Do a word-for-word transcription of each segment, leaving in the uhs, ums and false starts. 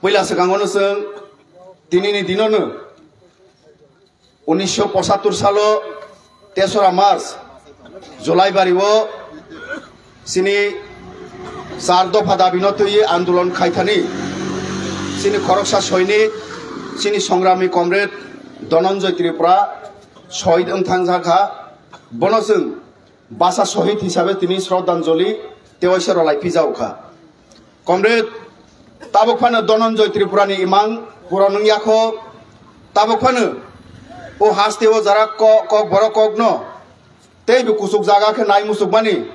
Puila swkango no chwng tinini dinono unisho pochattor salo tesora March Jolaibari o chini char dopha dabi no twi andolon khaithani chini khoroksa soinik, chini songrami comrade Dhananjay Tripura sohid wngthang jakha. Bono chwng basa sohid hisabe tini sroddhanjali tewaisa rwlai pijao kha. Comrade, tabuk phano Dhananjay Tripura ni imang puron wng yakho. Tabuk phano o haste o jara ko-, kok borok kok no tei bo kuchuk jaga khe nai muchuk mani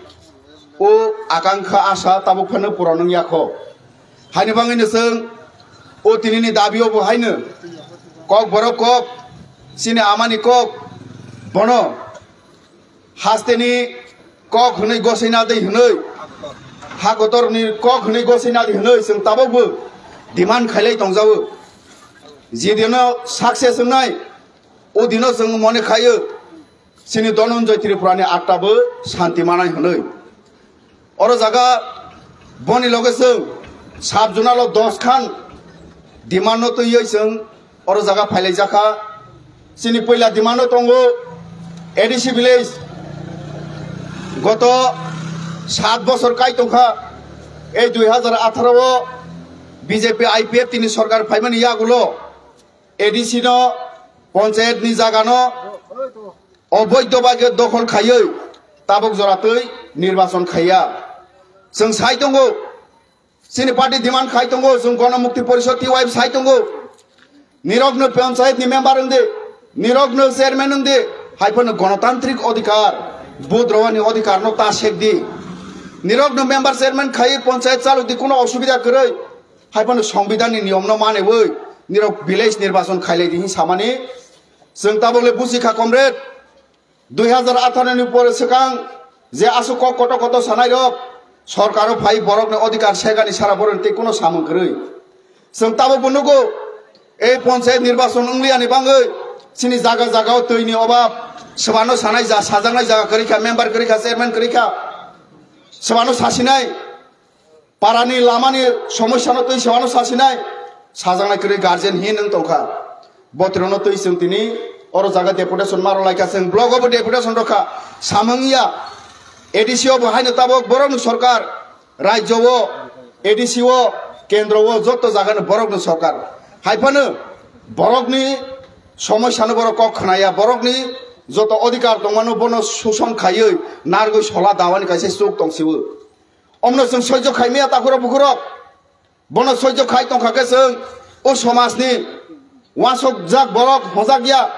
o akankha asa tabuk phano puron wng yakho. Haini bangwi no chwng o tini ni dabi o bo haino kok borok kok, chini amani kok, bono hasteni kok hwnwi gosina di hwnwi, ha kotorni kok hwnwi gosina di hwnwi chwng tabukbo demand khailai tongjago. Je dino success wngnai, o dino chwng mone khaio chini Dhananjay Tripura ni atta bo santi manai hwnwi. Oro jaga boni loge chwng sub zonal o dos khan demand no twiwi chwng oro jaga phailai jakha. Chini puila demand no tongo A D C village, goto sat bosor kai tongkha. Ei dui hazar atharo o B J P I P F T ni sorkar phaimani yagulo A D C no, ponchayat ni jaga no oboidho bage dokhol khaiwi tabuk jora twi nirbachon khaiya. Chwng sai tongo, chini party demand khai tongo, chwng Gono Mukti Porishod T Y F sai tongo. Nirokno panchayat ni member wng di, nirokno chairman wng di, hai phano gonotantrik odhikar, vote rwani odhikar no ta sek di. Nirokno member chairman khai panchayat chalok di, kuno osubida kwrwi, hai phano songbidan ni niyom no manwi nirok village nirbachon khailai di hin samani. Chwng tabuk le buji kha, comrade. Dui hazar atharo ni pore swkang je aswk kok kotor kotor sanai rok sorkaro phai borok ni odhikar segani sara borok ni tei kuno samung kwrwi. Chwng tabuk bo nugo, ei ponchayat nirbachon wnglia ni bangwi chini jaga jaga o twi ni obab, swbano sanai ja, sajaknai jaga kwrwi kha, member kwrwi kha, chairman kwrwi kha, swbano sasinai. Parani lamani somosya no twi sewano sasinai, sajaknai kwrwi guardian hin wng tongkha. Botrokno twi chwng tini oro jaga deputation ma rwlaikha, chwng block obo deputation rwkha. Samung ya, A D C obo haino tabuk borokni sorkar, rajyo o, A D C o, kendro o, joto jagano borokni sorkar. Hai phano borokni somosya no borok kok khnaya, borokni joto odhikar tongmano bono suson khaiwi narwgwi sola dawani kaisa chuk tongsiwo. Omno chwng soijo khaimaya takhurok bukhurok. Bono soijo khai tongkha khe chwng o somajni uansukjak borok hwnjakya.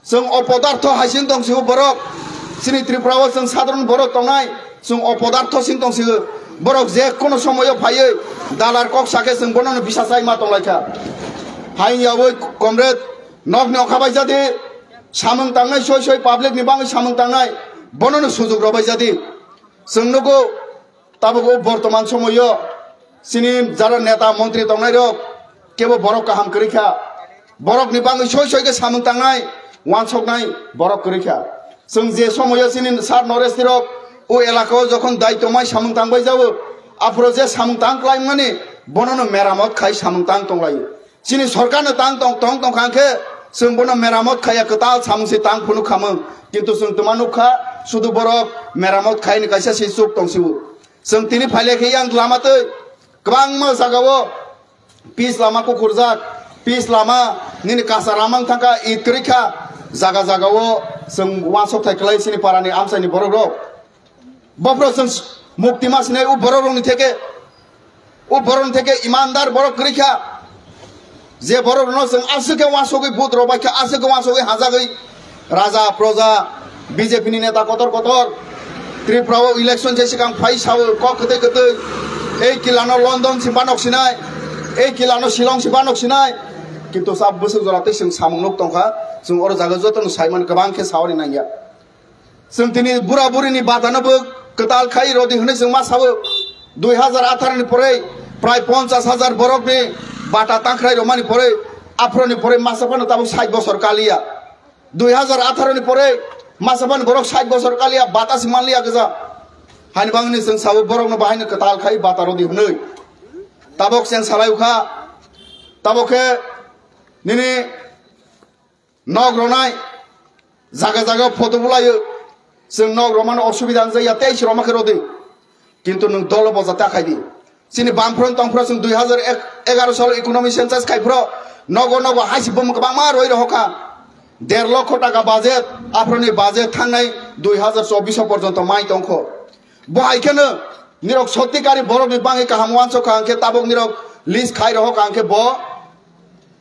Chwng o podartho hai sing tongsigo borok. Chini Tripura o chwng sadharon borok tongnai. Chwng o podartho sing tongsigo. Borok je kono somoyo phaiwi dalar kok sakhe chwng bonono bisa chai ma tonglaikha. Hai wngyawi comrade, nokni okha bai jadi, samung tangnai soi soi public ni bangwi samung tangnai, bonono sujuk rwbai jadi. Chwng nugo, tabuk o bortoman somoyo chini jara neta montri tongnai rok kebo borok kaham kwrwi kha, borok ni bangwi soi soi khe samung tangnai, uansuknai borok kwrwi kha. Chwng je somoyo chini sir Naresh Tirok o elaka o jokhon daityo mai samung tangbai jago, aphuru je samung tang klaimani bonono meramot khai samung tang tonglaio. Chini sorkarno tang tong, tong, tong kha khe chwng bono meramot khaiya, kwtal samung se tang phunuk khamung. Kintu chwng twma nuk kha, sudu borok meramot khaini kaisa se chuk tong sibu. Chwng tini phaile khe yang lama twi kwbangma jagao pis lama kukurjak, pis lama nini kasa ramang thangkha, it kwrwi kha, jaga jagao chwng uansuk thai kwlai chini parani amchaini borok rok. Bophro chwng mukti ma sinai o borok rokni theke, o borok ni theke imandar borok kwrwi kha. Je borok rokno chwng aswk khe uansugwi vote rw bai kha, aswk khe uansugwi hajagwi raja proja B J P ni neta kotor kotor Tripura o election je swkang phai sao kok kwtwi kwtwi, ei kilano London si banok sinai, ei kilano Shillong si banok sinai, kintu sa bwswk jora tei chwng samung nuk tongkha, chwng oro jaga jotono saimani kwbang khe sawi nangya. Chwng tini bura burini batano bo kwtal khai rodi hwnwi chwng ma sao. Dui hazar atharo ni pore prai ponchas hajar borokni bata tangkhrai romani pore, aphuroni pore masa phano tabuk sait bosor kaliya. Dui hazar atharo ni pore masa phano borok sait bosor kaliya, bata se manliya gwja. Haini bangni chwng sao borokno bahaino kwtal khai bata rodi hwnwi. Tabuk chwng salai ukha. Tabo khe nini nok ronai jaga jaga photo bulaio. Chwng nok romano osubida wngjakya, tei se roma khe rodi. Kintu nwng dolo boja ta khai di. Chini bamphro tongphro chwng dui hazar egaro salo economy census khai phro nogo nogo haisi bum kwbangma roi rohokha. Der lokho taka budget, aphroni budget thangnai dui hazar chobbish porjonto mai tongkho. Bo hai kheno nirok sotti kari borokni bangwi kaham wansokha hwnkhe tabuk nirok list khai rohokha hwnkhe bo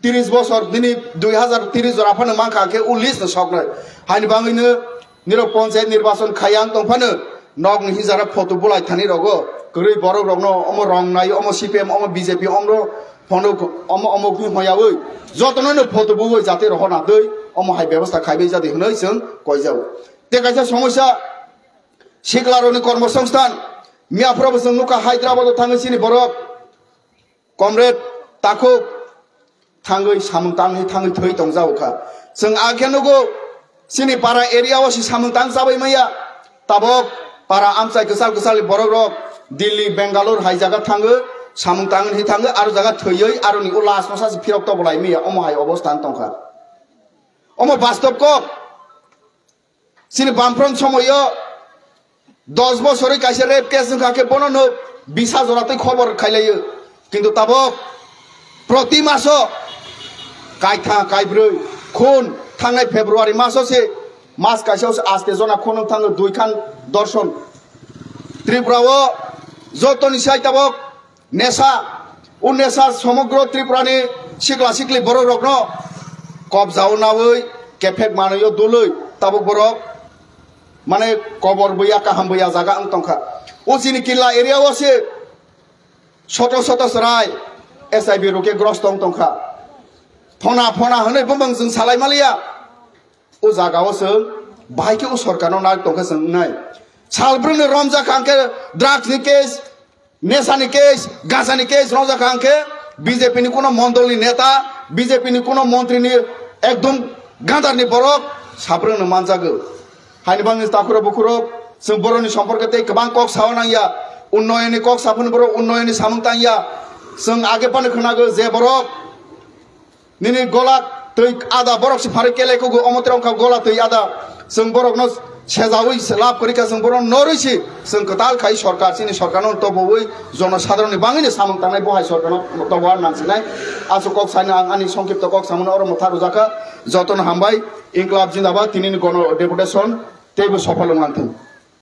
tiris bosor nini dui hazar tiris jora phano mankha hwnkhe o list no soknai. Haini bangwino nirok ponchayat nirbachon khayang tongphano nokni hijara photo bulai thani rogo kwrwi borok rokno omo rong nai omo C P M omo B J P omro phono omo omo khe hoyawi jotono no photo buwi jate rohorna twi omo hai bebosta khaibai jate hwnwi chwng koijao. Tei kaisa somosya siklarokni kormosongsthan miyaphorobo chwng nukha Hyderabad o thangwi chini borok Comrade takhuk thangwi samung tangwi thangwi thwi tongjago kha. Chwng a khe nugo chini para area o si samung tang chabai maya. Tabok para amchai kwchal kwchal borok rok Delhi, Bangalore hai jaga thangwi samung tangwi thangwi aro jaga thwiwi aroni o last no sa phirok tobolai maya omo hai obostha tongkha. Omo bastob kok. Chini bamphron somoyo dos bosorwi kaisa rape case wngkha khe bono no bisa jora twi khobor khailaio. Kintu tabok proti maso kaitha kaibrwi khun thangnai February maso se mas kaisa se aste jona khun wng thango dui khan dorson. Tripura o jotoni sai tabok Nesa, o nesa somogro Tripurani sikla sikli borok rokno kobjao nawi kephek manwio dului tabuk borok mane kobor buya kaham buya jaga wng tongkha. O chini killa area o se soto soto chwrai H I V roke grosto wng tongkha. Phona phona hwnwi bumung chwng salai maliya. O jaga o chwng bahai khe o sorkar no narik tongkha chwng wngnai. Sal brwngni romjak hwnkhe drugs ni case, nesani case, gajani case romjak hwnkhe B J P ni kuno mondol ni neta, B J P ni kuno montri ni ekdom gandar ni borok sabrwng no manjago. Haini bangni takhurok bukhurok chwng borok ni somporke tei kwbang kok sao nangya. Unnoyon ni kok saphano borok unnoyon ni samung tangya. Chwng age phano khwnago je borok nini gola twi ada borok si phari kele kugu omo tere wngkha gola twi ada. Chwng borokno sejawi lab kwrwi kha, chwng borokno norwi si chwng kwtal khai sorkar, chini sorkarno tobowi jono sadharonni bangwino samung tangnai bo hai sorkarno tobo ar nangsinai. Aswk kok saino ang ani songkipto kok samungno oro mwthar rwjakha. Jotono hambai, Inklab Jindabad, tinini gono deputation teibo sophal wng langthung.